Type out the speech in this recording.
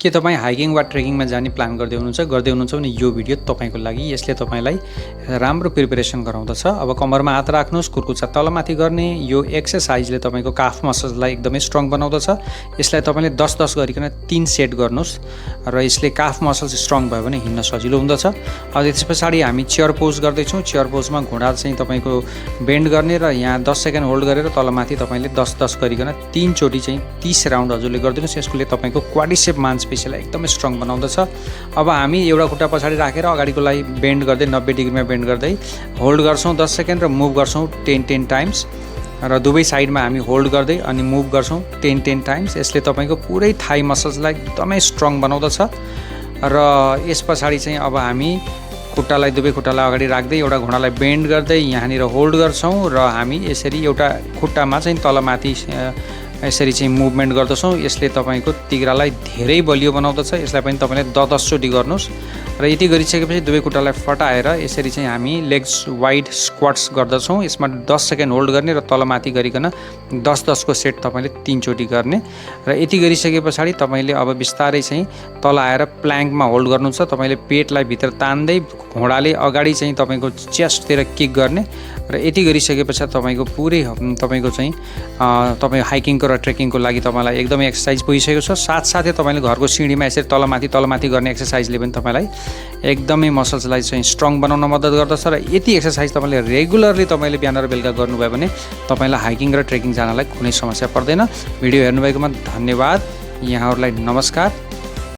के तपाईँ हाइकिङ वा ट्रेकिङमा जाने प्लान गर्दै हुनुहुन्छ भने यो भिडियो तपाईँको लागि। यसले तपाईँलाई राम्रो प्रिपरेसन गराउँदछ। अब कम्मरमा हात राख्नुहोस्, कुर्कुच्चा तलमाथि गर्ने यो एक्सर्साइजले तपाईँको काफ मसल्सलाई एकदमै स्ट्रङ बनाउँदछ। यसलाई तपाईँले 10-10 गरिकन 3 सेट गर्नुहोस् र यसले काफ मसल्स स्ट्रङ भयो भने हिँड्न सजिलो हुँदछ। अब त्यस पछाडि हामी चेयर पोज गर्दैछौँ। चेयर पोजमा घुँडा चाहिँ तपाईँको बेन्ड गर्ने र यहाँ 10 सेकेन्ड होल्ड गरेर तलमाथि तपाईँले 10-10 गरिकन 3 चोटि चाहिँ 30 राउन्ड हजुरले गरिदिनुहोस्। यसले तपाईँको क्वाड्रिसेप मांसपेशीलाई एकदमै स्ट्रङ बनाउँदछ। अब हामी एउटा खुट्टा पछाडि राखेर अगाडिको लागि बेन्ड गर्दै 90 डिग्रीमा बेन्ड गर्दै होल्ड गर्छौँ 10 सेकेन्ड र मुभ गर्छौँ 10 टाइम्स र दुवै साइडमा हामी होल्ड गर्दै अनि मुभ गर्छौँ 10 टाइम्स। यसले तपाईँको पुरै थाई मसल्सलाई एकदमै स्ट्रङ बनाउँदछ। र यस पछाडि चाहिँ अब हामी दुवै खुट्टालाई अगाडि राख्दै एउटा घुँडालाई बेन्ड गर्दै यहाँनिर होल्ड गर्छौँ र हामी यसरी एउटा खुट्टामा चाहिँ तलमाथि यसरी चाहिँ मुभमेन्ट गर्दछौँ। यसले तपाईँको तिघ्रालाई धेरै बलियो बनाउँदछ। यसलाई पनि तपाईँले 10-10 चोटि गर्नुहोस् र यति गरिसकेपछि दुवै खुट्टालाई फटाएर यसरी चाहिँ हामी लेग्स वाइड स्क्वाट्स गर्दछौँ। यसमा 10 सेकेन्ड होल्ड गर्ने र तलमाथि गरिकन 10-10 को सेट तपाईँले 3 चोटि गर्ने र यति गरिसके पछाडि तपाईँले अब बिस्तारै चाहिँ तल आएर प्ल्याङ्कमा होल्ड गर्नुहुन्छ। तपाईँले पेटलाई भित्र तान्दै घोडाले अगाडि चाहिँ तपाईँको चेस्टतिर किक गर्ने र यति गरिसके पछाडि तपाईँको पुरै तपाईँको चाहिँ तपाईँ हाइकिङको र ट्रेकिङको लागि तपाईँलाई एकदमै एक्सर्साइज पुगिसकेको छ। साथसाथै तपाईँले घरको सिँढीमा यसरी तलमाथि गर्ने एक्सर्साइजले पनि तपाईँलाई एकदमै मसल्सलाई चाहिँ स्ट्रङ बनाउन मद्दत गर्दछ। र यति एक्सर्साइज तपाईँले रेगुलरली तपाईँले बिहान र बेलुका गर्नुभयो भने तपाईँलाई हाइकिङ र ट्रेकिङ जानलाई कुनै समस्या पर्दैन। भिडियो हेर्नुभएकोमा धन्यवाद। यहाँहरूलाई नमस्कार।